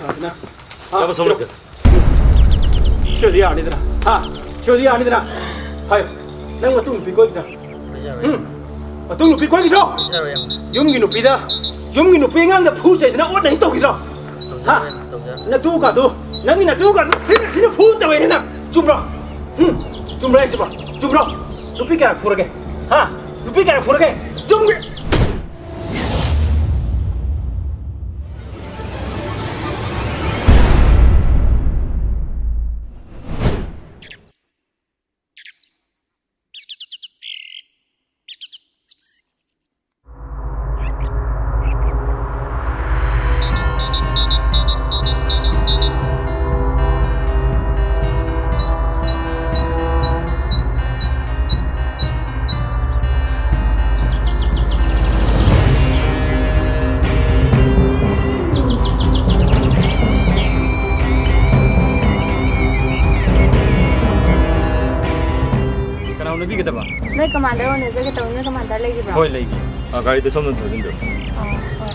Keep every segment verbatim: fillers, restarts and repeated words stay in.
ꯑꯗꯨꯅ, ꯍꯥ? ꯌꯥꯝ ꯁꯥꯎꯅꯤꯡꯗꯦ꯫ ꯁꯤꯗꯤ ꯌꯥꯅꯤꯗꯅ, ꯍꯥ? ꯁꯤꯗꯤ ꯌꯥꯅꯤꯗꯅ꯫ ꯍꯥꯏꯌꯨ꯫ ꯅꯪ ꯃꯇꯨꯡ ꯅꯨꯄꯤ ꯀꯣꯏꯈꯤꯗ꯭ꯔꯥ? ꯀꯣꯏꯖꯔꯣꯏ꯫ ꯎꯝ? ꯃꯇꯨꯡ ꯅꯨꯄꯤ ꯀꯣꯏꯈꯤꯗ꯭ꯔꯣ? ꯀꯣꯏꯖꯔꯣꯏ, ꯌꯥꯝ꯫ ꯌꯨꯝꯒꯤ ꯅꯨꯄꯤꯗ, ꯌꯨꯝꯒꯤ ꯅꯨꯄꯤ ꯑꯉꯥꯡꯗ ꯐꯨ ꯆꯩꯗꯅ ꯑꯣꯠꯅ ꯍꯤꯡ ꯇꯧꯈꯤꯗ꯭ꯔꯣ? ꯍꯥ? ꯇꯧꯖꯔꯣꯏ, ꯇꯧꯖꯔꯣꯏ꯫ ꯅꯇꯨꯒꯗꯨ, ꯅꯪꯒꯤ ꯅꯇꯨꯒꯗꯨ ꯊꯤꯅ ꯊꯤꯅ ꯐꯨ ꯇꯧꯋꯦꯅꯦ ꯅꯪ꯫ ꯆꯨꯝꯕ꯭ꯔꯣ? ꯎꯝ? ꯆꯨꯝꯕ꯭ꯔꯣ ꯍꯥꯏꯁꯤꯕꯣ? ꯆꯨꯝꯕ꯭ꯔꯣ? ꯅꯨꯄꯤ ꯀꯌꯥ ꯐꯨꯔꯒꯦ? ꯍꯥ? ꯅꯨꯄꯤ ꯀꯌꯥ ꯐꯨꯔꯒꯦ? ꯆꯨꯝꯒꯦ꯫ ꯀꯅꯥ ꯎꯅꯕꯤꯒꯗꯕ? ꯅꯣꯏ ꯀꯃꯥꯟꯗꯔ ꯎꯅꯖꯒꯦ ꯇꯧꯕ, ꯅꯣꯏ ꯀꯃꯥꯟꯗꯔ ꯂꯩꯔꯤꯕ꯭ꯔꯣ? ꯍꯣꯏ, ꯂꯩꯒꯦ꯫ ꯑ, ꯒꯥꯔꯤꯗ ꯁꯣꯝꯗ ꯊꯧꯖꯤꯟꯕꯤꯔꯣ꯫ ꯑ, ꯍꯣꯏ꯫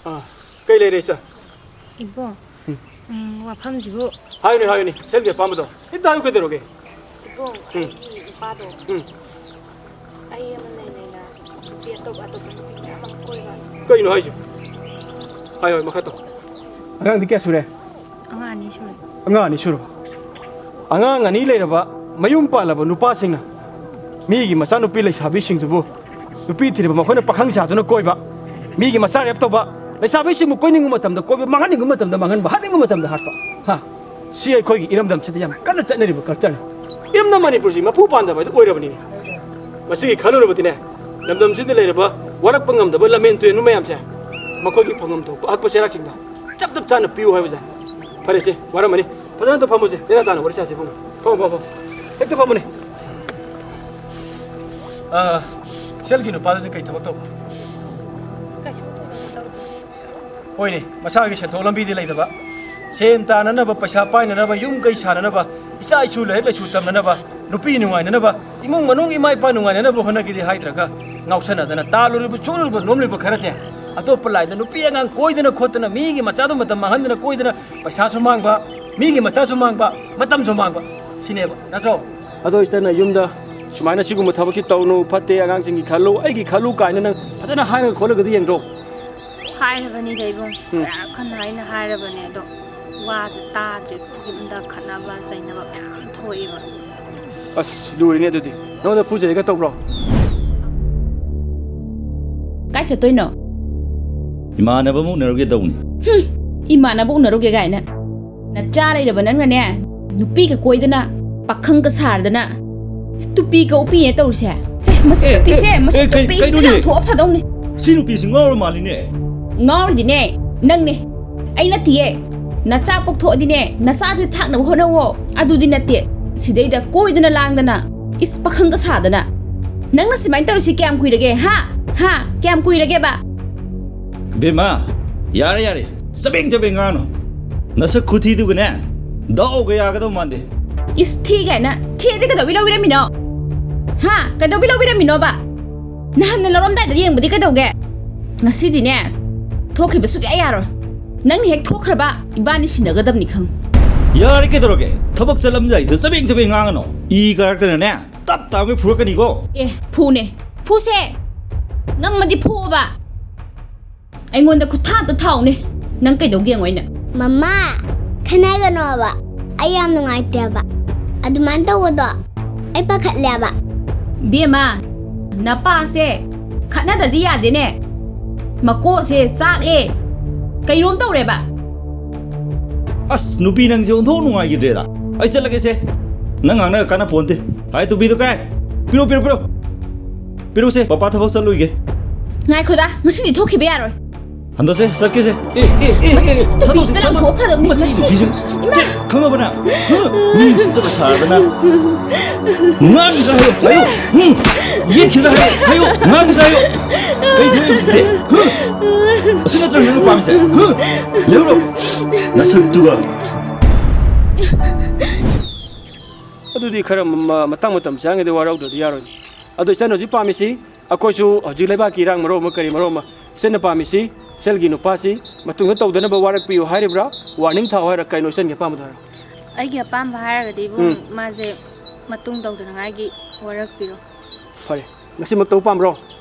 ꯑꯥ, ꯀꯩ ꯂꯩꯔꯦ, ꯏꯆꯥ? ꯏꯕꯣ, ꯎꯝ, ꯋꯥꯐꯝꯁꯤꯕꯨ ꯍꯥꯏꯌꯨꯅꯦ, ꯍꯥꯏꯌꯨꯅꯦ, ꯁꯦꯜꯒꯤ ꯑꯄꯥꯝꯕꯗꯣ ꯍꯦꯛꯇ ꯍꯥꯏꯌꯨ, ꯀꯩꯗꯧꯔꯒꯦ? ꯏꯕꯨꯡ, ꯎꯝ꯫ ꯑꯩꯒꯤ ꯅꯨꯄꯥꯗꯣ ꯎꯝ꯫ ꯑꯩ ꯑꯃ ꯂꯩ ꯂꯩꯅ ꯅꯨꯄꯤ ꯑꯇꯣꯞꯄ, ꯑꯇꯣꯞꯄ ꯅꯨꯄꯤ ꯃꯌꯥꯝ ꯑꯃ ꯀꯣꯏꯕ꯫ ꯀꯩꯅꯣ ꯍꯥꯏꯁꯤꯕꯣ? ꯍꯥꯏꯌꯣ, ꯃꯈꯥ ꯇꯧ꯫ ꯑꯉꯥꯡꯗꯤ ꯀꯌꯥ ꯁꯨꯔꯦ? ꯑꯉꯥꯡ ꯑꯅꯤ ꯁꯨꯔꯦ꯫ ꯑꯉꯥꯡ ꯑꯅꯤ ꯁꯨꯔꯕ? ꯑꯉꯥꯡ ꯑꯅꯤ ꯂꯩꯔꯕ, ꯃꯌꯨꯝ ꯄꯥꯜꯂꯕ ꯅꯨꯄꯥꯁꯤꯡꯅ ꯃꯤꯒꯤ ꯃꯆꯥꯅꯨꯄꯤ ꯂꯩꯁꯥꯕꯤꯁꯤꯡꯗꯨꯕꯨ ꯅꯨꯄꯤ ꯊꯤꯔꯕ ꯃꯈꯣꯏꯅ ꯄꯥꯈꯪ ꯁꯥꯗꯨꯅ ꯀꯣꯏꯕ, ꯃꯤꯒꯤ ꯃꯆꯥ ꯔꯦꯞ ꯇꯧꯕ, ꯂꯩꯁꯥꯕꯤꯁꯤꯡꯕꯨ ꯀꯣꯏꯅꯤꯡꯕ ꯃꯇꯝꯗ ꯀꯣꯏꯕ, ꯃꯥꯡꯍꯟꯅꯤꯡꯕ ꯃꯇꯝꯗ ꯃꯥꯡꯍꯟꯕ, ꯍꯥꯠꯅꯤꯡꯕ ꯃꯇꯝꯗ ꯍꯥꯠꯄ꯫ ꯍꯥ? ꯁꯤ ꯑꯩꯈꯣꯏꯒꯤ ꯏꯔꯝꯗꯝꯁꯤꯗ ꯌꯥꯝ ꯀꯟꯅ ꯆꯠꯅꯔꯤꯕ ꯀꯜꯆꯔꯅꯤ꯫ ꯏꯔꯝꯗꯝ ꯃꯅꯤꯄꯨꯔꯁꯤ ꯃꯄꯨ ꯄꯥꯟꯗꯕ ꯍꯥꯏꯗꯨ ꯑꯣꯏꯔꯕꯅꯤꯅꯦ꯫ ꯃꯁꯤꯒꯤ ꯈꯜꯂꯨꯔꯕꯗꯤꯅꯦ, ꯂꯝꯗꯝꯁꯤꯗ ꯂꯩꯔꯕ ꯋꯥꯔꯛꯄ ꯉꯝꯗꯕ ꯂꯝꯍꯦꯟ ꯇꯨꯍꯦꯟꯕ ꯃꯌꯥꯝꯁꯦ ꯃꯈꯣꯏꯒꯤ ꯐꯪꯐꯝ ꯊꯣꯛꯄ ꯑꯍꯛꯄ ꯆꯩꯔꯥꯛꯁꯤꯡꯗ ꯆꯞ ꯆꯞ ꯆꯥꯅ ꯄꯤꯌꯨ ꯍꯥꯏꯕꯁꯦ꯫ ꯐꯔꯦꯁꯦ, ꯋꯥꯔꯝꯃꯅꯤ꯫ ꯐꯖꯅ ꯑꯝꯇ ꯐꯝꯃꯨꯁꯦ꯫ ꯅꯦꯅꯥ ꯇꯥꯅ ꯋꯥꯔꯤ ꯁꯥꯁꯦ, ꯐꯝꯃꯨ꯫ ꯐꯝꯃꯨ, ꯐꯝꯃꯨ, ꯐꯝꯃꯨ꯫ ꯍꯦꯛꯇ ꯐꯝꯃꯨꯅꯦ꯫ ꯑꯥ, ꯁꯦꯜꯒꯤ ꯅꯨꯄꯥꯗꯨꯗꯤ ꯀꯩ ꯊꯕꯛ ꯇꯧꯕ? ꯀꯩꯁꯨ ꯊꯣꯏꯗꯣꯛꯄ ꯇꯧꯗꯦ꯫ ꯍꯣꯏꯅꯦ, ꯃꯁꯥꯒꯤ ꯁꯦꯟꯊꯣꯛ ꯂꯝꯕꯤꯗꯤ ꯂꯩꯇꯕ꯫ ꯁꯦꯟ ꯇꯥꯅꯅꯕ, ꯄꯩꯁꯥ ꯄꯥꯏꯅꯅꯕ, ꯌꯨꯝ ꯀꯩ ꯁꯥꯅꯅꯕ, ꯏꯆꯥ ꯏꯁꯨ ꯂꯥꯏꯔꯤꯛ ꯂꯥꯏꯁꯨ ꯇꯝꯅꯅꯕ, ꯅꯨꯄꯤ ꯅꯨꯡꯉꯥꯏꯅꯅꯕ, ꯏꯃꯨꯡ ꯃꯅꯨꯡ ꯏꯃꯥ ꯏꯄꯥ ꯅꯨꯡꯉꯥꯏꯅꯅꯕ ꯍꯣꯠꯅꯒꯦꯗꯤ ꯍꯥꯏꯗ꯭ꯔꯒ, ꯉꯥꯎꯁꯟꯅꯗꯅ ꯇꯥꯜꯂꯨꯔꯤꯕ, ꯆꯨꯔꯨꯔꯤꯕ, ꯅꯣꯝꯂꯤꯕ ꯈꯔꯁꯦ ꯑꯇꯣꯞꯄ ꯂꯥꯏꯟꯗ ꯅꯨꯄꯤ ꯑꯉꯥꯡ ꯀꯣꯏꯗꯅ ꯈꯣꯠꯇꯅ, ꯃꯤꯒꯤ ꯃꯆꯥꯗꯨ ꯃꯇꯝ ꯃꯥꯡꯍꯟꯗꯅ ꯀꯣꯏꯗꯅ, ꯄꯩꯁꯥꯁꯨ ꯃꯥꯡꯕ, ꯃꯤꯒꯤ ꯃꯆꯥꯁꯨ ꯃꯥꯡꯕ, ꯃꯇꯝꯁꯨ ꯃꯥꯡꯕ, ꯁꯤꯅꯦꯕ, ꯅꯠꯇ꯭ꯔꯣ? ꯑꯗꯣ ꯏꯁꯇꯔꯅ ꯌꯨꯝꯗ ꯁꯨꯃꯥꯏꯅ ꯁꯤꯒꯨꯝꯕ ꯊꯕꯛꯁꯤ ꯇꯧꯅꯨ, ꯐꯠꯇꯦ, ꯑꯉꯥꯡꯁꯤꯡꯒꯤ ꯈꯜꯂꯨ, ꯑꯩꯒꯤ ꯈꯜꯂꯨ ꯀꯥꯏꯅ ꯅꯪ ꯐꯖꯅ ꯍꯥꯏꯔꯒ ꯈꯣꯠꯂꯒꯗꯤ ꯌꯦꯡꯗ꯭ꯔꯣ? ꯍꯥꯏꯔꯕꯅꯤꯗ ꯏꯕꯨꯡ, ꯎꯝ꯫ ꯀꯌꯥꯔꯛ ꯍꯟꯅ ꯑꯩꯅ ꯍꯥꯏꯔꯕꯅꯦ, ꯑꯗꯣ ꯋꯥꯁꯦ ꯇꯥꯗ꯭ꯔꯦ꯫ ꯌꯨꯝꯗ ꯈꯠꯅꯕ ꯆꯩꯅꯕ ꯃꯌꯥꯝ ꯊꯣꯛꯑꯦꯕ꯫ ꯑꯁ, ꯂꯨꯔꯤꯅꯦ ꯑꯗꯨꯗꯤ꯫ ꯅꯉꯣꯟꯗ ꯐꯨ ꯆꯩꯒ ꯇꯧꯕ꯭ꯔꯣ? ꯀꯥꯏ ꯆꯠꯇꯣꯏꯅꯣ? ꯏꯃꯥꯟꯅꯕ ꯑꯃ ꯎꯅꯔꯨꯒꯦ ꯇꯧꯕꯅꯤ꯫ ꯍꯨꯝ, ꯏꯃꯥꯟꯅꯕ ꯎꯅꯔꯨꯒꯦ ꯀꯥꯏꯅ꯫ ꯅꯆꯥ ꯂꯩꯔꯕ ꯅꯪꯅꯅꯦ, ꯅꯨꯄꯤꯒ ꯀꯣꯏꯗꯅ, ꯄꯥꯈꯪꯒ ꯁꯥꯔꯗꯅ, ꯇꯨꯄꯤꯒ ꯎꯞꯄꯤꯅꯦ ꯇꯧꯔꯤꯁꯦ꯫ ꯁꯦ, ꯃꯁꯤ ꯑꯦ, ꯅꯨꯄꯤꯁꯦ, ꯑꯦ, ꯃꯁꯤ ꯑꯦ, ꯀꯩ-, ꯅꯨꯄꯤꯁꯤꯗꯤ ꯀꯩꯅꯣꯅꯦ? ꯂꯥꯡꯊꯣꯛꯑ ꯐꯗꯧꯅꯦ꯫ ꯁꯤ ꯅꯨꯄꯤꯁꯤ ꯉꯥꯎꯔ ꯃꯥꯜꯂꯤꯅꯦ꯫ ꯉꯥꯎꯔꯗꯤꯅꯦ, ꯅꯪꯅꯦ꯫ ꯑꯩ ꯅꯠꯇꯤꯌꯦ꯫ ꯅꯆꯥ ꯄꯣꯛꯊꯣꯛꯑꯗꯤꯅꯦ, ꯅꯆꯥꯁꯦ ꯊꯥꯛꯅꯕ ꯍꯣꯠꯅꯧꯋꯣ꯫ ꯑꯗꯨꯗꯤ ꯅꯠꯇꯦ꯫ ꯁꯤꯗꯩꯗ ꯀꯣꯏꯗꯅ ꯂꯥꯡꯗꯅ, ꯏꯁ, ꯄꯥꯈꯪꯒ ꯁꯥꯗꯅ꯫ ꯅꯪꯅ ꯁꯨꯃꯥꯏꯅ ꯇꯧꯔꯤꯁꯤ ꯀꯌꯥꯝ ꯀꯨꯏꯔꯒꯦ, ꯍꯥ? ꯍꯥ? ꯀꯌꯥꯝ ꯀꯨꯏꯔꯒꯦꯕ? ꯕꯦꯝꯃ, ꯌꯥꯔꯦ, ꯌꯥꯔꯦ꯫ ꯆꯕꯦꯡ ꯆꯕꯦꯡ ꯉꯥꯡꯅꯨ꯫ ꯅꯁꯛ ꯈꯨꯊꯤꯗꯨꯒꯅꯦ, ꯗꯥꯎꯒ ꯌꯥꯒꯗꯧ ꯃꯥꯟꯗꯦ꯫ ꯏꯁ, ꯊꯤ ꯀꯥꯏꯅ꯫ ꯊꯤꯗꯤ ꯀꯩꯗꯧꯕꯩ ꯂꯧꯕꯤꯔꯝꯃꯤꯅꯣ? ꯍꯥ? ꯀꯩꯗꯧꯕꯩ ꯂꯧꯕꯤꯔꯝꯃꯤꯅꯣꯕ? ꯅꯍꯥꯟꯅ ꯂꯧꯔꯝꯗꯥꯏꯗ ꯌꯦꯡꯕꯗꯤ ꯀꯩꯗꯧꯒꯦ? ꯉꯁꯤꯗꯤꯅꯦ, ꯊꯣꯛꯈꯤꯕ ꯁꯨꯛꯌꯥ ꯌꯥꯔꯣꯏ꯫ ꯅꯪꯅ ꯍꯦꯛ ꯊꯣꯛꯈ꯭ꯔꯕ, ꯏꯕꯥꯅꯤ ꯁꯤꯟꯅꯒꯗꯕꯅꯤ ꯈꯪ꯫ ꯌꯥꯔꯦ, ꯀꯩꯗꯧꯔꯒꯦ? ꯊꯕꯛ ꯆꯠꯂꯝꯗꯥꯏꯁꯤꯗ ꯆꯕꯦꯡ ꯆꯕꯦꯡ ꯉꯥꯡꯒꯅꯣ꯫ ꯏ ꯀꯥꯔꯛꯇꯅꯅꯦ, ꯇꯞ ꯇꯥꯉꯩ ꯐꯨꯔꯛꯀꯅꯤꯀꯣ꯫ ꯑꯦ, ꯐꯨꯅꯦ꯫ ꯐꯨꯁꯦ꯫ ꯉꯝꯃꯗꯤ ꯐꯨꯑꯣꯕ꯫ ꯑꯩꯉꯣꯟꯗ ꯈꯨꯠꯊꯥ ꯑꯝꯇ ꯊꯥꯎꯅꯦ꯫ ꯅꯪ ꯀꯩꯗꯧꯒꯦ ꯌꯦꯡꯉꯣ ꯑꯩꯅ꯫ ꯃꯃꯥ, ꯈꯟꯅꯒꯅꯣꯕ꯫ ꯑꯩ ꯌꯥꯝ ꯅꯨꯡꯉꯥꯏꯇꯦꯕ꯫ ꯑꯗꯨꯃꯥꯏꯅ ꯇꯧꯕꯗꯣ ꯑꯩ ꯄꯥꯈꯠꯂꯦꯕ꯫ ꯕꯦꯝꯃ, ꯅꯄꯥꯁꯦ ꯈꯠꯅꯗ꯭ꯔꯗꯤ ꯌꯥꯗꯦꯅꯦ꯫ ꯃꯀꯣꯛꯁꯦ ꯆꯥꯛꯑꯦ꯫ ꯀꯩꯅꯣꯝ ꯇꯧꯔꯦꯕ꯫ ꯑꯁ, ꯅꯨꯄꯤ ꯅꯪꯁꯦ ꯑꯣꯟꯊꯣꯛ ꯅꯨꯡꯉꯥꯏꯈꯤꯗ꯭ꯔꯦꯗ꯫ ꯑꯩ ꯆꯠꯂꯒꯦꯁꯦ꯫ ꯅꯪ ꯉꯥꯡꯅ ꯀꯥꯟꯅ ꯄꯣꯟꯇꯦ꯫ ꯍꯥꯏ, ꯇꯨꯕꯤꯗꯣ ꯀꯥꯏ? ꯄꯤꯔꯣ, ꯄꯤꯔꯣ, ꯄꯤꯔꯣ꯫ ꯄꯤꯔꯨꯁꯦ, ꯄꯄꯥ ꯊꯕꯛ ꯆꯠꯂꯨꯏꯒꯦ꯫ ꯉꯥꯏꯈꯣꯗ, ꯉꯁꯤꯗꯤ ꯊꯣꯛꯈꯤꯕ ꯌꯥꯔꯣꯏ꯫ ꯍꯟꯗꯣꯛꯁꯦ, ꯆꯠꯀꯦꯁꯦ꯫ ꯑꯦ, ꯑꯦ, ꯑꯦ, ꯑꯦ, ꯃꯁꯤ ꯊꯥꯗꯣꯛꯁꯦ, ꯅꯨꯄꯤꯁꯤꯗ ꯊꯥꯗꯣꯛꯁꯦ꯫ ꯂꯪꯊꯣꯛꯈ꯭ꯔꯗꯕꯅꯤ, ꯃꯁꯤ ꯃꯁꯤ꯫ ꯅꯨꯄꯤꯁꯦ꯫ ꯏꯃꯥ! ꯆꯦ, ꯈꯪꯉꯕ ꯅꯪ? ꯍꯥ? ꯃꯤ ꯎꯁꯤꯠꯇꯕ ꯁꯥꯗꯅ꯫ ꯉꯥꯡꯒꯤꯗ꯭ꯔꯥ ꯍꯥꯏꯌꯣ, ꯍꯥꯏꯌꯣ꯫ ꯎꯝ? ꯌꯦꯠꯈꯤꯗ꯭ꯔꯥ ꯍꯥꯏꯌꯣ, ꯍꯥꯏꯌꯣ꯫ ꯉꯥꯡꯒꯤꯗ꯭ꯔꯥ ꯍꯥꯏꯌꯣ꯫ ꯀꯩ ꯊꯕꯛ ꯎꯁꯤꯠꯇꯦ? ꯍꯥ? ꯑꯁꯤ ꯅꯠꯇ꯭ꯔꯣ ꯅꯪꯅ ꯄꯥꯝꯃꯤꯁꯦ? ꯍꯥ? ꯂꯦꯞꯍꯧꯔꯣ꯫ ꯅꯁꯛꯇꯨꯒ꯫ ꯑꯗꯨꯗꯤ ꯈꯔ ꯃ-, ꯃꯇꯥꯡ ꯃꯇꯝ ꯆꯥꯉꯩꯗ ꯋꯥꯔꯧꯗ꯭ꯔꯗꯤ ꯌꯥꯔꯣꯏꯅꯦ꯫ ꯑꯗꯣ ꯏꯆꯟ ꯍꯧꯖꯤꯛ ꯄꯥꯝꯃꯤꯁꯤ, ꯑꯩꯈꯣꯏꯁꯨ ꯍꯧꯖꯤꯛ ꯂꯩꯕꯥꯛꯀꯤ ꯏꯔꯥꯡ ꯃꯔꯣꯜ ꯑꯃ ꯀꯔꯤ ꯃꯔꯣꯜ ꯑꯃ, ꯏꯆꯟꯅ ꯄꯥꯝꯃꯤꯁꯤ, ꯏꯆꯜꯒꯤ ꯅꯨꯄꯥꯁꯤ ꯃꯇꯨꯡꯗ ꯇꯧꯗꯅꯕ ꯋꯥꯔꯛꯄꯤꯌꯨ ꯍꯥꯏꯔꯤꯕ꯭ꯔꯥ, ꯋꯥꯔꯅꯤꯡ ꯊꯥꯎ ꯍꯥꯏꯔ, ꯀꯩꯅꯣ ꯏꯆꯟꯒꯤ ꯑꯄꯥꯝꯕꯗꯣ ꯍꯥꯏꯔꯣ꯫ ꯑꯩꯒꯤ ꯑꯄꯥꯝꯕ ꯍꯥꯏꯔꯒꯗꯤ ꯏꯕꯨꯡ, ꯎꯝ꯫ ꯃꯥꯁꯦ ꯃꯇꯨꯡ ꯇꯧꯗꯅꯉꯥꯏꯒꯤ ꯋꯥꯔꯛꯄꯤꯔꯣ꯫ ꯐꯔꯦ, ꯉꯁꯤꯃꯛ ꯇꯧ ꯄꯥꯝꯕ꯭ꯔꯣ?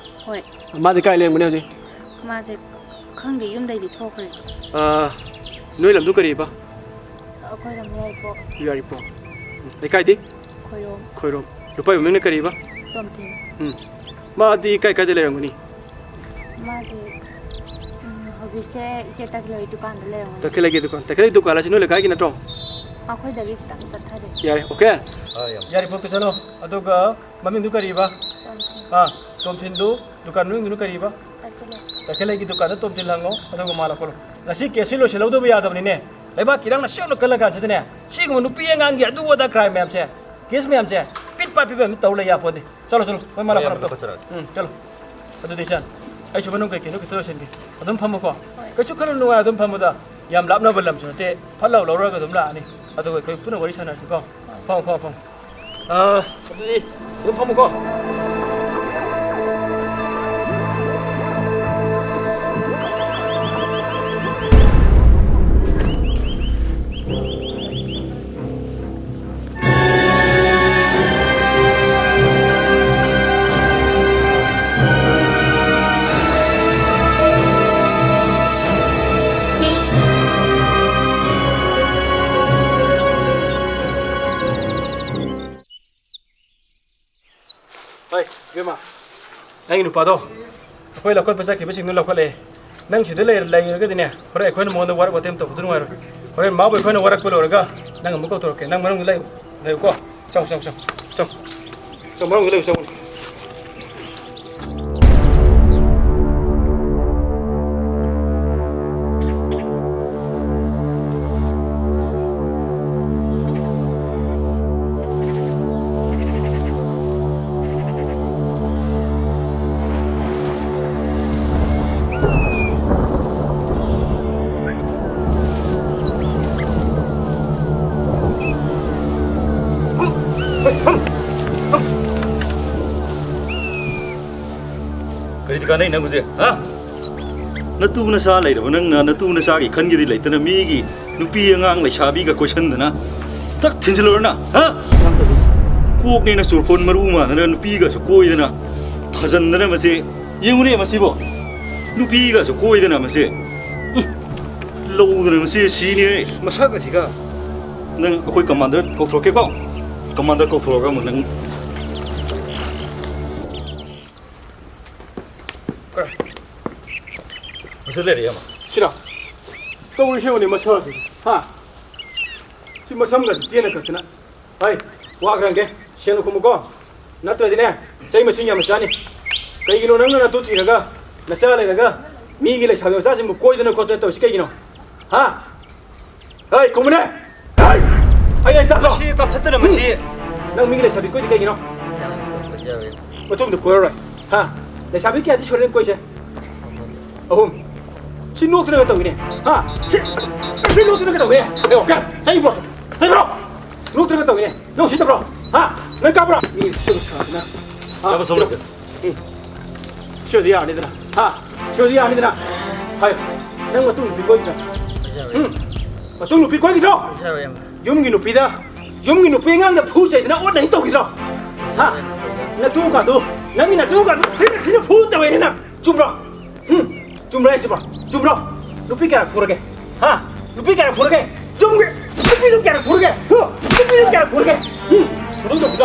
ꯍꯣꯏ꯫ ꯃꯥꯗꯤ ꯀꯥꯏ ꯂꯩꯔꯝꯒꯅꯤ ꯍꯧꯖꯤꯛ? ꯃꯥꯁꯦ ꯈꯪꯗꯦ, ꯌꯨꯝꯗꯩꯗꯤ ꯊꯣꯛꯈ꯭ꯔꯦ꯫ ꯑꯥ, ꯅꯣꯏ ꯂꯝꯗꯨ ꯀꯔꯤꯕ? ꯑꯩꯈꯣꯏ ꯂꯝ ꯌꯥꯏꯔꯤꯄꯣꯛ꯫ ꯌꯥꯏꯔꯤꯄꯣꯛ꯫ ꯎꯝ, ꯂꯩꯀꯥꯏꯗꯤ? ꯈꯣꯏꯔꯣꯝ꯫ ꯈꯣꯏꯔꯣꯝ꯫ ꯅꯨꯄꯥꯒꯤ ꯃꯃꯤꯡꯅ ꯀꯔꯤꯕ? ꯇꯣꯝꯊꯤꯟ꯫ ꯎꯝ꯫ ꯃꯥꯗꯤ ꯀꯥꯏ ꯀꯥꯏꯗ ꯂꯩꯔꯝꯒꯅꯤ? ꯃꯥꯗꯤ, ꯎꯝ, ꯍꯧꯖꯤꯛꯁꯦ ꯏꯆꯦ ꯇꯈꯦꯜꯍꯣꯏ ꯗꯨꯀꯥꯟꯗ ꯂꯩꯔꯝꯒꯅꯤ꯫ ꯇꯈꯦꯜꯍꯣꯏꯒꯤ ꯗꯨꯀꯥꯟ꯫ ꯇꯈꯦꯜꯍꯣꯏ ꯗꯨꯀꯥꯟ ꯍꯥꯏꯁꯤ ꯅꯣꯏ ꯂꯩꯀꯥꯏꯒꯤ ꯅꯠꯇ꯭ꯔꯣ? ꯑꯩꯈꯣꯏꯗꯒꯤ ꯈꯤꯇꯪ ꯆꯠꯊꯔꯦ꯫ ꯌꯥꯔꯦ, ꯑꯣꯀꯦ? ꯑꯥ, ꯌꯥꯝ ꯌꯥꯏꯔꯤꯄꯣꯛꯇ ꯆꯠꯂꯣ꯫ ꯑꯗꯨꯒ ꯃꯃꯤꯡꯗꯨ ꯀꯔꯤꯕ? ꯇꯣꯝꯊꯤꯟ꯫ ꯑꯥ, ꯇꯣꯝꯊꯤꯟꯗꯨ ꯗꯨꯀꯥꯟ ꯃꯃꯤꯡꯗꯨꯅ ꯀꯔꯤꯕ? ꯇꯈꯦꯜꯍꯣꯏ꯫ ꯇꯈꯦꯜꯍꯣꯏꯒꯤ ꯗꯨꯀꯥꯟꯗ ꯇꯣꯝꯊꯤꯟ ꯍꯪꯉꯣ, ꯑꯗꯨꯒ ꯃꯥ ꯂꯧꯈꯠꯂꯣ꯫ ꯉꯁꯤ ꯀꯦꯁꯁꯤ ꯂꯣꯏꯁꯤꯜꯍꯧꯗꯕ ꯌꯥꯗꯕꯅꯤꯅꯦ꯫ ꯂꯩꯕꯥꯛꯀꯤ ꯏꯔꯥꯡꯅ ꯁꯤꯌꯧꯅ ꯀꯜꯂ ꯀꯥꯟꯁꯤꯗꯅꯦ, ꯁꯤꯒꯨꯝꯕ ꯅꯨꯄꯤ ꯑꯉꯥꯡꯒꯤ ꯑꯗꯨ ꯑꯗꯥ ꯀ꯭ꯔꯥꯏꯝ ꯃꯌꯥꯝꯁꯦ, ꯀꯦꯁ ꯃꯌꯥꯝꯁꯦ ꯄꯤꯠ ꯄꯥꯠ ꯄꯤꯠ ꯄꯥꯠ ꯇꯧ ꯂꯩ ꯌꯥꯄꯣꯟꯇꯦ꯫ ꯆꯠꯂꯣ, ꯆꯠꯂꯣ, ꯃꯣꯏ ꯃꯥ ꯍꯣꯏ, ꯂꯧꯈꯠꯂꯣ꯫ ꯏꯌꯥꯝꯕ, ꯂꯧꯈꯠꯆꯔꯛꯑꯒꯦ꯫ ꯎꯝ, ꯆꯠꯂꯣ꯫ ꯑꯗꯨꯗꯤ ꯏꯆꯟ, ꯑꯩꯁꯨ ꯃꯅꯨꯡ ꯀꯩꯀꯩꯅꯣ ꯈꯤꯇ ꯂꯣꯏꯁꯤꯟꯒꯦ꯫ ꯑꯗꯨꯝ ꯐꯝꯃꯨꯀꯣ꯫ ꯍꯣꯏ꯫ ꯀꯩꯁꯨ ꯈꯜꯂꯨꯅꯨ, ꯑꯗꯨꯝ ꯐꯝꯃꯨꯗ꯫ ꯌꯥꯝ ꯂꯥꯞꯅꯕ ꯂꯝꯁꯨ ꯅꯠꯇꯦ꯫ ꯐꯠ ꯂꯥꯎ ꯂꯧꯔꯒ ꯑꯗꯨꯝ ꯂꯥꯛꯑꯅꯤ꯫ ꯑꯗꯨꯒ ꯑꯩꯈꯣꯏ ꯄꯨꯟꯅ ꯋꯥꯔꯤ ꯁꯥꯟꯅꯔꯁꯤꯀꯣ꯫ ꯍꯣꯏ꯫ ꯐꯝꯃꯨ, ꯐꯝꯃꯨ, ꯐꯝꯃꯨ꯫ ꯑꯥ, ꯑꯗꯨꯗꯤ ꯑꯗꯨꯝ ꯐꯝꯃꯨꯀꯣ꯫ ꯍꯣꯏ, ꯏꯕꯦꯝꯃ, ꯅꯪꯒꯤ ꯅꯨꯄꯥꯗꯣ ꯑꯩꯈꯣꯏ ꯂꯧꯈꯠꯄ ꯆꯠꯈꯤꯕꯁꯤꯡꯗꯣ ꯂꯧꯈꯠꯂꯛꯑꯦ꯫ ꯅꯪ ꯁꯤꯗ ꯂꯩꯔ-, ꯂꯩꯔꯒꯗꯤꯅꯦ, ꯍꯣꯔꯦꯟ ꯑꯩꯈꯣꯏꯅ ꯃꯉꯣꯟꯗ ꯋꯥꯔꯛ ꯋꯥꯇꯦꯝ ꯇꯧꯕꯗꯨ ꯅꯨꯡꯉꯥꯏꯔꯣꯏ꯫ ꯍꯣꯔꯦꯟ ꯃꯥꯕꯨ ꯑꯩꯈꯣꯏꯅ ꯋꯥꯔꯛꯄ ꯂꯣꯏꯔꯒ ꯅꯪ ꯑꯃꯨꯛ ꯀꯧꯊꯣꯔꯛꯀꯦ꯫ ꯅꯪ ꯃꯅꯨꯡꯗ ꯂꯩ-, ꯂꯩꯌꯨꯀꯣ꯫ ꯆꯪꯉꯨ, ꯆꯪꯉꯨ, ꯆꯪꯉꯨ꯫ ꯆꯪꯉꯨ, ꯆꯪꯉꯨ, ꯃꯅꯨꯡꯗ ꯂꯩꯌꯨ, ꯆꯪꯉꯨ꯫ ꯀꯔꯤꯗꯤ ꯀꯥꯟꯅꯩ ꯅꯪ ꯍꯧꯖꯤꯛ, ꯍꯥ? ꯅꯇꯨ ꯅꯆꯥ ꯂꯩꯔꯕ ꯅꯪꯅ ꯅꯇꯨ ꯅꯆꯥꯒꯤ ꯈꯟꯒꯦꯗꯤ ꯂꯩꯇꯅ ꯃꯤꯒꯤ ꯅꯨꯄꯤ ꯑꯉꯥꯡ ꯂꯩꯁꯥꯕꯤꯒ ꯀꯣꯏꯁꯟꯗꯅ ꯊꯛ ꯊꯤꯟꯖꯤꯜꯂꯨꯔꯅ, ꯍꯥ? ꯀꯣꯛꯅꯦꯅ ꯆꯨꯔꯐꯣꯟ ꯃꯔꯨ ꯃꯥꯟꯅꯅ ꯅꯨꯄꯤꯒꯁꯨ ꯀꯣꯏꯗꯅ ꯊꯥꯖꯟꯗꯅ ꯃꯁꯤ ꯌꯦꯡꯉꯨꯅꯦ ꯃꯁꯤꯕꯣ꯫ ꯅꯨꯄꯤꯒꯁꯨ ꯀꯣꯏꯗꯅ ꯃꯁꯤ꯫ ꯎꯝ꯫ ꯂꯧꯗꯅ ꯃꯁꯤ ꯁꯤꯅꯤ ꯑꯩ꯫ ꯃꯁꯛ ꯑꯁꯤꯒ꯫ ꯅꯪ ꯑꯩꯈꯣꯏ ꯀꯃꯥꯟꯗꯔ ꯀꯧꯊꯣꯔꯛꯀꯦꯀꯣ꯫ ꯀꯃꯥꯟꯗꯔ ꯀꯧꯊꯣꯔꯛꯑꯒ ꯑꯃꯨꯛ ꯅꯪ꯫ ꯃꯁꯤ ꯂꯩꯔꯦ, ꯏꯌꯥꯝꯕ꯫ ꯁꯤꯔꯣ? ꯇꯧꯔꯤꯁꯤ ꯌꯦꯡꯉꯨꯅꯦ, ꯃꯁꯛ ꯑꯁꯤ꯫ ꯍꯥ? ꯁꯤ ꯃꯁꯝꯒꯁꯤ ꯇꯦꯟꯅ ꯀꯛꯇꯅ꯫ ꯍꯩ, ꯋꯥ ꯈꯔ ꯍꯪꯒꯦ, ꯁꯦꯡꯅ ꯈꯨꯝꯃꯨꯀꯣ꯫ ꯅꯠꯇ꯭ꯔꯗꯤꯅꯦ, ꯆꯩ ꯃꯁꯤꯡ ꯌꯥꯝꯅ ꯆꯥꯅꯤ꯫ ꯀꯩꯒꯤꯅꯣ ꯅꯪꯅ ꯅꯇꯨ ꯊꯤꯔꯒ, ꯅꯆꯥ ꯂꯩꯔꯒ, ꯃꯤꯒꯤ ꯂꯩꯁꯥꯕꯤ ꯃꯆꯥꯁꯤꯡꯕꯨ ꯀꯣꯏꯗꯅ ꯈꯣꯠꯇꯅ ꯇꯧꯔꯤꯁꯤ ꯀꯩꯒꯤꯅꯣ? ꯍꯥ? ꯍꯩ, ꯈꯨꯝꯃꯨꯅꯦ! ꯍꯩ! ꯑꯩ, ꯑꯩ ꯇꯥꯗ꯭ꯔꯣ? ꯃꯁꯤ ꯀꯛꯊꯠꯇꯅ ꯃꯁꯤ꯫ ꯅꯪ ꯃꯤꯒꯤ ꯂꯩꯁꯥꯕꯤ ꯀꯣꯏꯗꯤ ꯀꯩꯒꯤꯅꯣ? ꯃꯇꯨꯡꯗ ꯀꯣꯏꯔꯔꯣꯏ꯫ ꯍꯥ? ꯂꯩꯁꯥꯕꯤ ꯀꯌꯥꯗꯤ ꯁꯨꯔꯦ ꯅꯪ ꯀꯣꯏꯁꯦ? ꯑꯍꯨꯝ꯫ ꯁꯤ ꯅꯣꯛꯇꯅꯒ ꯇꯧꯏꯅꯦ꯫ ꯍꯥ? ꯁꯤ, ꯁꯤ ꯅꯣꯛꯇꯅꯒ ꯇꯧꯏꯅꯦ꯫ ꯑꯩ ꯋꯥꯀꯥ, ꯆꯩꯕ꯭ꯔꯣ? ꯆꯩꯕ꯭ꯔꯣ? ꯅꯣꯛꯇꯅꯒ ꯇꯧꯏꯅꯦ꯫ ꯅꯪ ꯎꯁꯤꯠꯇꯕ꯭ꯔꯣ? ꯍꯥ? ꯅꯪ ꯀꯥꯞꯄ꯭ꯔꯣ? ꯃꯤ ꯎꯁꯤꯠꯇꯕ ꯁꯥꯗꯅ꯫ ꯍꯥ? ꯏꯌꯥꯝꯕ ꯁꯣꯝ ꯂꯥꯛꯄꯤꯌꯨ꯫ ꯎꯝ꯫ ꯁꯤ ꯑꯣꯏꯗꯤ ꯌꯥꯔꯅꯤꯗꯅ꯫ ꯍꯥ? ꯁꯤ ꯑꯣꯏꯗꯤ ꯌꯥꯔꯅꯤꯗꯅ꯫ ꯍꯥꯏꯌꯨ꯫ ꯅꯪ ꯃꯇꯨꯡ ꯅꯨꯄꯤ ꯀꯣꯏꯈꯤꯗ꯭ꯔꯣ? ꯎꯝ? ꯃꯇꯨꯡ ꯅꯨꯄꯤ ꯀꯣꯏꯈꯤꯗ꯭ꯔꯣ? ꯌꯨꯝꯒꯤ ꯅꯨꯄꯤꯗ, ꯌꯨꯝꯒꯤ ꯅꯨꯄꯤ ꯑꯉꯥꯡꯗ ꯐꯨ ꯆꯩꯗꯅ ꯑꯣꯠ ꯅꯩ ꯇꯧꯈꯤꯗ꯭ꯔꯣ? ꯍꯥ? ꯅꯇꯨꯒꯗꯨ, ꯅꯪꯒꯤ ꯅꯇꯨꯒꯗꯨ ꯊꯤꯅ ꯊꯤꯅ ꯐꯨ ꯇꯧꯋꯦꯅꯦ ꯅꯪ꯫ ꯆꯨꯝꯕ꯭ꯔꯣ? ꯎꯝ? ꯆꯨꯝꯕ꯭ꯔꯥ ꯍꯥꯏꯁꯤꯕꯣ? ꯆꯨꯝꯕ꯭ꯔꯣ? ꯅꯨꯄꯤ ꯀꯌꯥ ꯐꯨꯔꯒꯦ? ꯍꯥ? ꯅꯨꯄꯤ ꯀꯌꯥ ꯐꯨꯔꯒꯦ? ꯆꯨꯝꯒꯦ? ꯅꯨꯄꯤꯗꯨ ꯀꯌꯥ ꯐꯨꯔꯒꯦ? ꯍꯨ? ꯅꯨꯄꯤꯗꯨ ꯀꯌꯥ ꯐꯨꯔꯒꯦ? ꯎꯝ? ꯃꯇꯨꯡ ꯇꯧꯈꯤꯗ꯭ꯔꯣ?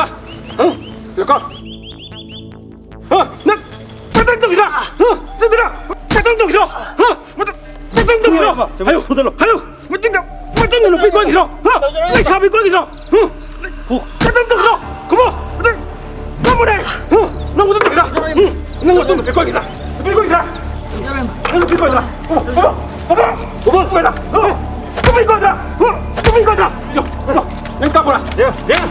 ꯂꯩꯀꯥ? ꯍꯥ? ꯂꯩꯀꯥ? ꯍꯥ? ꯅꯪ ꯃꯇꯪ ꯇꯧꯈꯤꯗ꯭ꯔꯥ? ꯍꯥ? ꯆꯠꯇ꯭ꯔꯥ? ꯃꯇꯪ ꯇꯧꯈꯤꯗ꯭ꯔꯣ? ꯍꯥ? ꯃꯇꯪ, ꯃꯇꯪ ꯇꯧꯈꯤꯗ꯭ꯔꯣ? ꯍꯥꯏꯌꯨ, ꯍꯥꯏꯌꯨ, ꯍꯥꯏꯌꯨ꯫ ꯃꯇꯪꯗ, ꯃꯇꯪꯗ ꯅꯨꯄꯤ ꯀꯣꯏꯈꯤꯗ꯭ꯔꯣ? ꯍꯥ? ꯂꯩꯁꯥꯕꯤ ꯀꯣꯏꯈꯤꯗ꯭ꯔꯣ? ꯍꯥ? ꯃꯇꯪ ꯇꯧꯈꯤꯗ꯭ꯔꯣ? ꯀꯨꯝꯃꯣ꯫ ꯃꯇꯪ, ꯀꯨꯝꯃꯣꯅꯦ꯫ ꯍꯥ? ꯅꯪ ꯃꯇꯪ ꯇꯧꯈꯤꯗ꯭ꯔꯥ? ꯎꯝ. ꯅꯪ ꯃꯇꯪ ꯅꯨꯄꯤ ꯀꯣꯏꯈꯤꯗ꯭ꯔꯥ? ꯅꯨꯄꯤ ꯀꯣꯏꯈꯤꯗ꯭ꯔꯥ? ꯅꯪ ꯅꯨꯄꯤ ꯀꯣꯏꯈꯤꯗ꯭ꯔꯥ? ꯀꯨꯝꯃꯣ, ꯀꯨꯝꯃꯣ, ꯀꯨꯝꯃꯣ, ꯀꯨꯝꯃꯣ, ꯀꯨꯝꯃꯣ, ꯀꯨꯝꯃꯣ, ꯀꯨꯝꯃꯣ, ꯀꯨꯝꯃꯣ, ꯀꯨꯝꯃꯣ, ꯀꯨꯝꯃꯣ. ꯅꯪ ꯀꯥꯞꯄꯣꯔꯥ?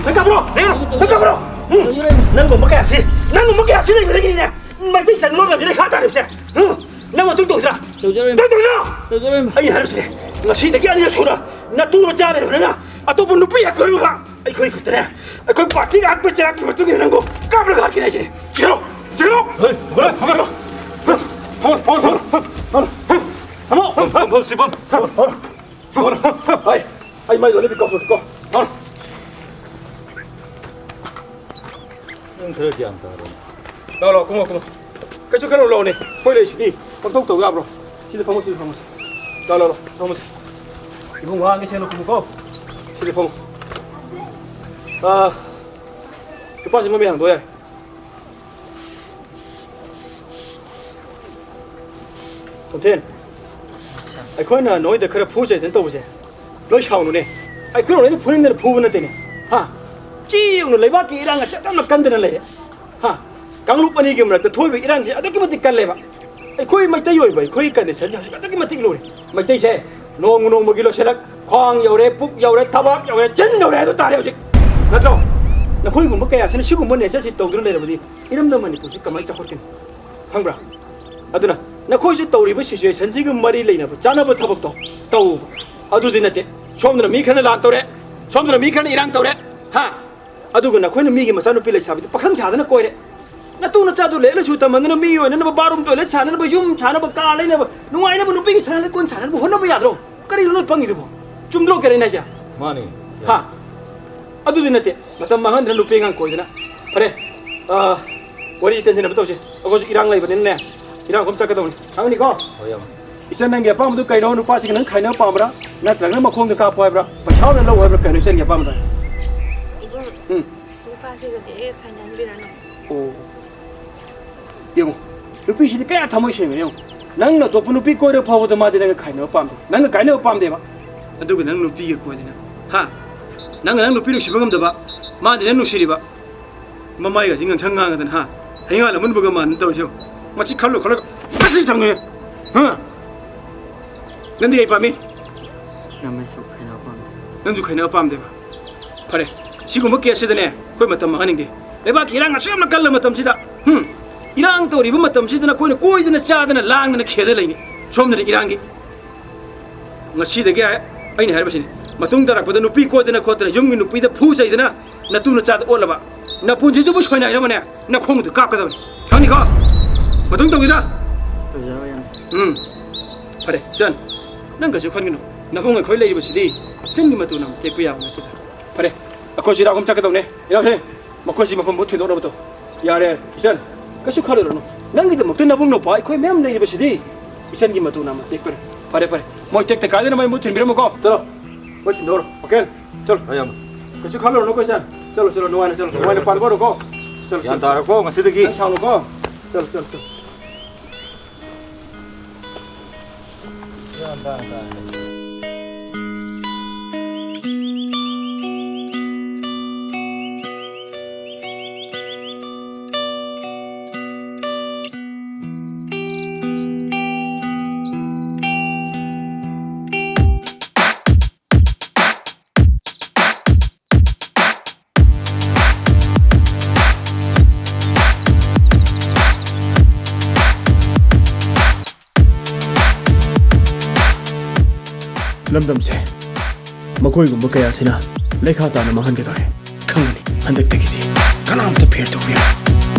ꯅꯪ ꯀꯥꯞꯄꯣꯔꯣ? ꯅꯪ ꯀꯥꯞꯄꯣꯔꯣ? ꯎꯝ. ꯅꯪꯒꯨꯝꯕ ꯀꯌꯥꯁꯤ, ꯅꯪꯒꯨꯝꯕ ꯀꯌꯥꯁꯤ ꯂꯩꯕꯗꯒꯤꯅꯦ, ꯃꯩꯇꯩ ꯆꯠꯅꯣꯏꯕ ꯂꯩꯈꯥ ꯇꯥꯔꯤꯕꯁꯦ. ꯎꯝ. ꯅꯪ ꯃꯇꯨꯡ ꯇꯧꯁꯤꯔꯥ? ꯇꯧꯖꯔꯣꯏ. ꯅꯪ ꯇꯧꯁꯤꯔꯥ? ꯇꯧꯖꯔꯣꯏ. ꯑꯩ ꯍꯥꯏꯔꯤꯁꯤꯅꯦ, ꯉꯁꯤꯗꯒꯤ ꯑꯅꯤꯔꯛ ꯁꯨꯅ ꯅꯇꯨ ꯃꯆꯥ ꯂꯩꯔꯕꯅꯤꯅ ꯑꯇꯣꯞꯄ ꯅꯨꯄꯤ ꯍꯦꯛ ꯀꯣꯏꯔꯨꯕ ꯑꯩꯈꯣꯏ ꯈꯨꯠꯇꯅꯦ, ꯑꯩꯈꯣꯏ ꯄꯥꯔꯇꯤ ꯂꯥꯛꯄ ꯆꯩꯔꯥꯛꯀꯤ ꯃꯇꯨꯡ ꯏꯟꯅ ꯅꯪꯕꯨ ꯀꯥꯞꯂꯒ ꯍꯥꯠꯀꯅꯤ ꯍꯥꯏꯁꯤꯅꯦ. ꯆꯦꯜꯂꯣ! ꯆꯦꯜꯂꯣ! ꯍꯣꯏ, ꯍꯣꯏ. ꯆꯦꯜꯂꯣ! ꯊꯝꯃꯣ, ꯊꯝꯃꯣ, ꯊꯝꯃꯣ, ꯊꯝꯃꯣ. ꯊꯝꯃꯣ! ꯊꯝꯃꯣ, ꯊꯝꯃꯣ, ꯊꯝꯃꯣ. ꯍꯣꯏ, ꯑꯩ ꯃꯩ ꯂꯣꯏꯅ ꯄꯤꯀꯣ, ꯄꯤꯀꯣ. ꯅꯪ ꯈꯔ ꯒ꯭ꯌꯥꯟ ꯇꯥꯔꯣ. ꯂꯥꯛꯑꯣ, ꯂꯥꯛꯑꯣ, ꯀꯨꯝꯃꯣ, ꯀꯨꯝꯃꯣ. ꯀꯩꯁꯨ ꯈꯜꯂꯨꯅꯨ, ꯂꯥꯛꯑꯣꯅꯦ. ꯑꯩꯈꯣꯏ ꯂꯩꯁꯤꯗꯤ ꯄꯪꯇꯧ ꯇꯧ ꯌꯥꯕ꯭ꯔꯣ? ꯁꯤꯗ ꯐꯝꯃꯣ, ꯁꯤꯗ ꯐꯝꯃꯣ. ꯂꯥꯛꯑꯣ, ꯂꯥꯛꯑꯣ, ꯂꯥꯛꯑꯣ, ꯐꯝꯃꯣ ꯁꯤꯗ. ꯏꯕꯨꯡ, ꯋꯥ ꯉꯥꯡꯒꯦ ꯁꯦꯡꯅ ꯈꯨꯝꯃꯨꯀꯣ. ꯁꯤꯗ ꯐꯝꯃꯣ. ꯑꯥ, ꯂꯨꯄꯥꯁꯤ ꯃꯃꯩ ꯍꯥꯡꯗꯣꯛ ꯌꯥꯔꯦ. ꯇꯣꯝꯊꯤꯟ, ꯑꯩꯈꯣꯏꯅ ꯅꯣꯏꯗ ꯈꯔ ꯐꯨ ꯆꯩꯗꯅ ꯇꯧꯕꯁꯦ, ꯅꯣꯏ ꯁꯥꯎꯅꯨꯅꯦ. ꯑꯩꯈꯣꯏꯅ ꯅꯣꯏꯗ ꯐꯨꯅꯤꯡꯗꯅ ꯐꯨꯕ ꯅꯠꯇꯦꯅꯦ. ꯍꯥ? ꯆꯤ ꯌꯦꯡꯉꯨ, ꯂꯩꯕꯥꯛꯀꯤ ꯏꯔꯥꯡ ꯑꯁꯤ ꯑꯗꯨꯛ ꯌꯥꯝꯅ ꯀꯟꯗꯅ ꯂꯩꯔꯦ. ꯍꯥ? ꯀꯥꯡꯂꯨꯞ ꯑꯅꯤꯒꯤ ꯃꯔꯛꯇ ꯊꯣꯛꯏꯕ ꯏꯔꯥꯡꯁꯦ ꯑꯗꯨꯛꯀꯤ ꯃꯇꯤꯛ ꯀꯜꯂꯦꯕ. ꯑꯩꯈꯣꯏ ꯃꯩꯇꯩ ꯑꯣꯏꯕ ꯑꯩꯈꯣꯏꯒꯤ ꯀꯟꯗꯤꯁꯟꯁꯦ ꯍꯧꯖꯤꯛ ꯑꯗꯨꯛꯀꯤ ꯃꯇꯤꯛ ꯂꯨꯔꯦ. ꯃꯩꯇꯩꯁꯦ ꯅꯣꯡꯃ ꯅꯣꯡꯃꯒꯤ ꯂꯣꯏꯁꯤꯜꯂꯛ, ꯈ꯭ꯋꯥꯡ ꯌꯧꯔꯦ, ꯄꯨꯛ ꯌꯧꯔꯦ, ꯊꯕꯥꯛ ꯌꯧꯔꯦ, ꯆꯤꯟ ꯌꯧꯔꯦ ꯍꯥꯏꯗꯣ ꯇꯥꯔꯦ ꯍꯧꯖꯤꯛ. ꯅꯠꯇ꯭ꯔꯣ? ꯅꯈꯣꯏꯒꯨꯝꯕ ꯀꯌꯥꯁꯤꯅ ꯁꯤꯒꯨꯝꯕ ꯅꯦꯆꯔꯁꯤ ꯇꯧꯗꯨꯅ ꯂꯩꯔꯕꯗꯤ ꯏꯔꯝꯗꯝ ꯃꯅꯤꯄꯨꯔꯁꯤ ꯀꯃꯥꯏꯅ ꯆꯥꯎꯈꯠꯀꯅꯤ? ꯈꯪꯕ꯭ꯔꯥ? ꯑꯗꯨꯅ ꯅꯈꯣꯏꯁꯨ ꯇꯧꯔꯤꯕ ꯁꯤꯆꯨꯋꯦꯁꯟꯁꯤꯒ ꯃꯔꯤ ꯂꯩꯅꯕ ꯆꯥꯅꯕ ꯊꯕꯛꯇꯣ ꯇꯧꯕ꯫ ꯑꯗꯨꯗꯤ ꯅꯠꯇꯦ, ꯁꯣꯝꯗꯅ ꯃꯤ ꯈꯔꯅ ꯂꯥꯟ ꯇꯧꯔꯦ, ꯁꯣꯝꯗꯅ ꯃꯤ ꯈꯔꯅ ꯏꯔꯥꯡ ꯇꯧꯔꯦ, ꯍꯥ? ꯑꯗꯨꯒ ꯅꯈꯣꯏꯅ ꯃꯤꯒꯤ ꯃꯆꯥꯅꯨꯄꯤ ꯂꯩꯁꯥꯕꯤꯗ ꯄꯥꯈꯪ ꯁꯥꯗꯅ ꯀꯣꯏꯔꯦ꯫ ꯅꯇꯨ ꯅꯆꯥꯗꯨ ꯂꯥꯏꯔꯤꯛ ꯂꯥꯏꯁꯨ ꯇꯝꯍꯟꯗꯅ, ꯃꯤ ꯑꯣꯏꯅꯅꯕ, ꯕꯥꯠꯔꯨꯝ ꯇꯣꯏꯂꯦꯠ ꯁꯥꯅꯅꯕ, ꯌꯨꯝ ꯁꯥꯅꯕ, ꯀꯥ ꯂꯩꯅꯕ, ꯅꯨꯡꯉꯥꯏꯅꯕ ꯅꯨꯄꯤꯒꯤ ꯁꯅꯥ ꯂꯤꯛꯀꯣꯟ ꯁꯥꯅꯅꯕ ꯍꯣꯠꯅꯕ ꯌꯥꯗ꯭ꯔꯣ? ꯀꯔꯤꯅꯣ ꯅꯣꯏ ꯄꯪꯉꯤꯗꯨꯕꯣ? ꯆꯨꯝꯗ꯭ꯔꯣ ꯀꯔꯤꯅ ꯍꯥꯏꯁꯦ? ꯃꯥꯅꯤ꯫ ꯍꯥ? ꯑꯗꯨꯗꯤ ꯅꯠꯇꯦ, ꯃꯇꯝ ꯃꯥꯡꯍꯟꯗꯅ ꯅꯨꯄꯤ ꯑꯉꯥꯡ ꯀꯣꯏꯗꯅ꯫ ꯐꯔꯦ, ꯑꯥ, ꯋꯥꯔꯤꯁꯤ ꯇꯦꯟꯁꯤꯟꯅꯕ ꯇꯧꯁꯦ꯫ ꯑꯩꯈꯣꯏꯁꯨ ꯏꯔꯥꯡ ꯂꯩꯕꯅꯤꯅꯅꯦ, ꯏꯔꯥꯡ ꯈꯣꯝ ꯆꯠꯀꯗꯧꯅꯤ꯫ ꯈꯪꯒꯅꯤꯀꯣ? ꯍꯣꯏ, ꯏꯌꯥꯝꯕ꯫ ꯏꯆꯟ, ꯅꯪꯒꯤ ꯑꯄꯥꯝꯕꯗꯨ ꯀꯩꯅꯣ? ꯅꯨꯄꯥꯁꯤꯒ ꯅꯪ ꯈꯥꯏꯅꯕ ꯄꯥꯝꯕ꯭ꯔꯥ? ꯅꯠꯇ꯭ꯔꯒꯅ ꯃꯈꯣꯡꯗ ꯀꯥꯞꯄꯣ ꯍꯥꯏꯕ꯭ꯔꯥ? ꯄꯩꯁꯥ ꯑꯣꯏꯅ ꯂꯧ ꯍꯥꯏꯕ꯭ꯔꯥ? ꯀꯩꯅꯣ ꯏꯆꯟꯒꯤ ꯑꯄꯥꯝꯕꯗꯣ? ꯏꯕꯨꯡ, ꯎꯝ꯫ ꯅꯨꯄꯥꯁꯤꯒꯗꯤ ꯑꯩꯒ ꯈꯥꯏꯅꯍꯟꯕꯤꯔꯅꯨ꯫ ꯑꯣ꯫ ꯌꯦꯡꯉꯨ, ꯅꯨꯄꯤꯁꯤꯗꯤ ꯀꯌꯥ ꯊꯃꯣꯏ ꯁꯦꯡꯉꯦ ꯌꯦꯡꯉꯨ꯫ ꯅꯪꯅ ꯑꯇꯣꯞꯄ ꯅꯨꯄꯤ ꯀꯣꯏꯔ ꯐꯥꯎꯕꯗ ꯃꯥꯗꯤ ꯅꯪꯒ ꯈꯥꯏꯅꯕ ꯄꯥꯝꯗꯦ, ꯅꯪꯒ ꯀꯥꯏꯅꯕ ꯄꯥꯝꯗꯦꯕ꯫ ꯑꯗꯨꯒ ꯅꯪ ꯅꯨꯄꯤꯒ ꯀꯣꯏꯗꯅ, ꯍꯥ? ꯅꯪꯅ ꯅꯪ ꯅꯨꯄꯤ ꯅꯨꯡꯁꯤꯕ ꯉꯝꯗꯕ, ꯃꯥꯗꯤ ꯅꯪ ꯅꯨꯡꯁꯤꯔꯤꯕ꯫ ꯃꯃꯥꯏꯒꯁꯤ ꯉꯥꯡꯁꯪ ꯉꯥꯡꯉꯗꯅ, ꯍꯥ? ꯍꯩꯉꯥꯜ ꯑꯃꯨꯟꯕꯒ ꯃꯥꯟꯅ ꯇꯧꯔꯤꯁꯦ ꯌꯦꯡꯉꯨ꯫ ꯃꯁꯤ ꯈꯜꯂꯨ ꯈꯜꯂꯒ ꯃꯁꯤ ꯊꯝꯉꯦ꯫ ꯍꯥ? ꯅꯪꯗꯤ ꯀꯩ ꯄꯥꯝꯃꯤ? ꯏꯌꯥꯝꯕꯁꯨ ꯈꯥꯏꯅꯕ ꯄꯥꯝꯗꯦ꯫ ꯅꯪꯁꯨ ꯈꯥꯏꯅꯕ ꯄꯥꯝꯗꯦꯕ? ꯐꯔꯦ, ꯁꯤꯒꯨꯝꯕ ꯀꯦꯁꯁꯤꯗꯅꯦ ꯑꯩꯈꯣꯏ ꯃꯇꯝ ꯃꯥꯡꯍꯟꯅꯤꯡꯗꯦ꯫ ꯂꯩꯕꯥꯛꯀꯤ ꯏꯔꯥꯡ ꯑꯁꯨꯛ ꯌꯥꯝꯅ ꯀꯜꯂ ꯃꯇꯝꯁꯤꯗ, ꯍꯨꯝ, ꯏꯔꯥꯡ ꯇꯧꯔꯤꯕ ꯃꯇꯝꯁꯤꯗ ꯅꯈꯣꯏꯅ ꯀꯣꯏꯗꯅ ꯆꯥꯗꯅ ꯂꯥꯡꯗꯅ ꯈꯦꯗ ꯂꯩꯅꯤ꯫ ꯁꯣꯝꯗꯅ ꯏꯔꯥꯡꯒꯤ꯫ ꯉꯁꯤꯗꯒꯤ ꯑꯩꯅ ꯍꯥꯏꯔꯤꯕꯁꯤꯅꯤ, ꯃꯇꯨꯡ ꯇꯥꯔꯛꯄꯗ ꯅꯨꯄꯤ ꯀꯣꯏꯗꯅ ꯈꯣꯠꯇꯅ ꯌꯨꯝꯒꯤ ꯅꯨꯄꯤꯗ ꯐꯨ ꯆꯩꯗꯅ ꯅꯇꯨ ꯅꯆꯥꯗ ꯑꯣꯠꯂꯕ, ꯅꯄꯨꯟꯁꯤꯗꯨꯕꯨ ꯁꯣꯏꯅꯥꯏꯅꯕꯅꯦ ꯅꯈꯣꯡꯗꯨ ꯀꯥꯞꯀꯗꯕꯅꯤ꯫ ꯈꯪꯅꯤꯀꯣ? ꯃꯇꯨꯡ ꯇꯧꯈꯤꯗ꯫ ꯑꯣꯖꯥ ꯍꯣꯏ ꯌꯥꯝ ꯎꯝ꯫ ꯐꯔꯦ, ꯏꯆꯟ, ꯅꯪ ꯀꯩꯁꯨ ꯈꯟꯒꯅꯨ꯫ ꯅꯕꯨꯡ ꯑꯩꯈꯣꯏ ꯂꯩꯔꯤꯕꯁꯤꯗꯤ ꯏꯆꯟꯒꯤ ꯃꯇꯨꯅ ꯑꯃꯨꯛ ꯇꯦꯛꯄ ꯌꯥꯕ ꯅꯠꯇꯦꯗ꯫ ꯐꯔꯦ, ꯑꯩꯈꯣꯏꯁꯨ ꯏꯔꯥꯛ ꯑꯃ ꯆꯠꯀꯗꯧꯅꯦ꯫ ꯏꯔꯥꯛꯁꯦ, ꯃꯈꯣꯏꯁꯤ ꯃꯐꯝꯕꯨ ꯊꯤꯟꯗꯣꯛꯅꯕ ꯇꯧ꯫ ꯌꯥꯔꯦ, ꯌꯥꯔꯦ, ꯏꯆꯟ, ꯀꯩꯁꯨ ꯈꯜꯂꯨꯔꯅꯨ꯫ ꯅꯪꯒꯤꯗꯃꯛꯇ ꯅꯕꯨꯡ ꯅꯧꯄꯥ ꯑꯩꯈꯣꯏ ꯃꯌꯥꯝ ꯂꯩꯔꯤꯕꯁꯤꯗꯤ꯫ ꯏꯆꯟꯒꯤ ꯃꯇꯨꯅ ꯑꯃ ꯇꯦꯛꯄꯅꯦ꯫ ꯐꯔꯦ, ꯐꯔꯦ, ꯃꯣꯏ ꯇꯦꯛꯇ ꯀꯥꯏꯗꯅ ꯃꯩ ꯃꯨꯠ ꯊꯤꯟꯕꯤꯔꯝꯃꯨꯀꯣ꯫ ꯆꯠꯂꯣ, ꯃꯣꯏ ꯊꯤꯟꯗꯣꯛꯎꯔꯣ꯫ ꯑꯣꯀꯦ? ꯆꯠꯂꯣ꯫ ꯍꯣꯏ, ꯏꯌꯥꯝꯕ꯫ ꯀꯩꯁꯨ ꯈꯜꯂꯨꯔꯅꯨꯀꯣ, ꯏꯆꯟ꯫ ꯆꯠꯂꯣ, ꯆꯠꯂꯣ, ꯅꯨꯡꯉꯥꯏꯅ ꯆꯠꯂꯣ꯫ ꯅꯨꯡꯉꯥꯏꯅ ꯄꯥꯟꯕ ꯑꯣꯏꯔꯣꯀꯣ꯫ ꯆꯠꯂꯣ, ꯒ꯭ꯌꯥꯟ ꯆꯠꯂꯣ꯫ ꯇꯥꯔꯦꯀꯣ ꯉꯁꯤꯗꯒꯤ꯫ ꯅꯪ ꯁꯥꯎꯅꯨꯀꯣ꯫ ꯆꯠꯂꯣ, ꯆꯠꯂꯣ, ꯆꯠꯂꯣ꯫ ꯂꯝꯗꯝꯁꯦ ꯃꯈꯣꯏꯒꯨꯝꯕ ꯀꯌꯥꯁꯤꯅ ꯂꯩꯈꯥ ꯇꯥꯅ ꯃꯥꯡꯍꯟꯒꯗꯧꯔꯦ꯫ ꯈꯪꯒꯅꯤ ꯍꯟꯗꯛꯇꯒꯤꯗꯤ꯫ ꯀꯅꯥꯝꯇ ꯐꯤꯌꯔ ꯇꯧꯕ ꯌꯥꯔꯣꯏ꯫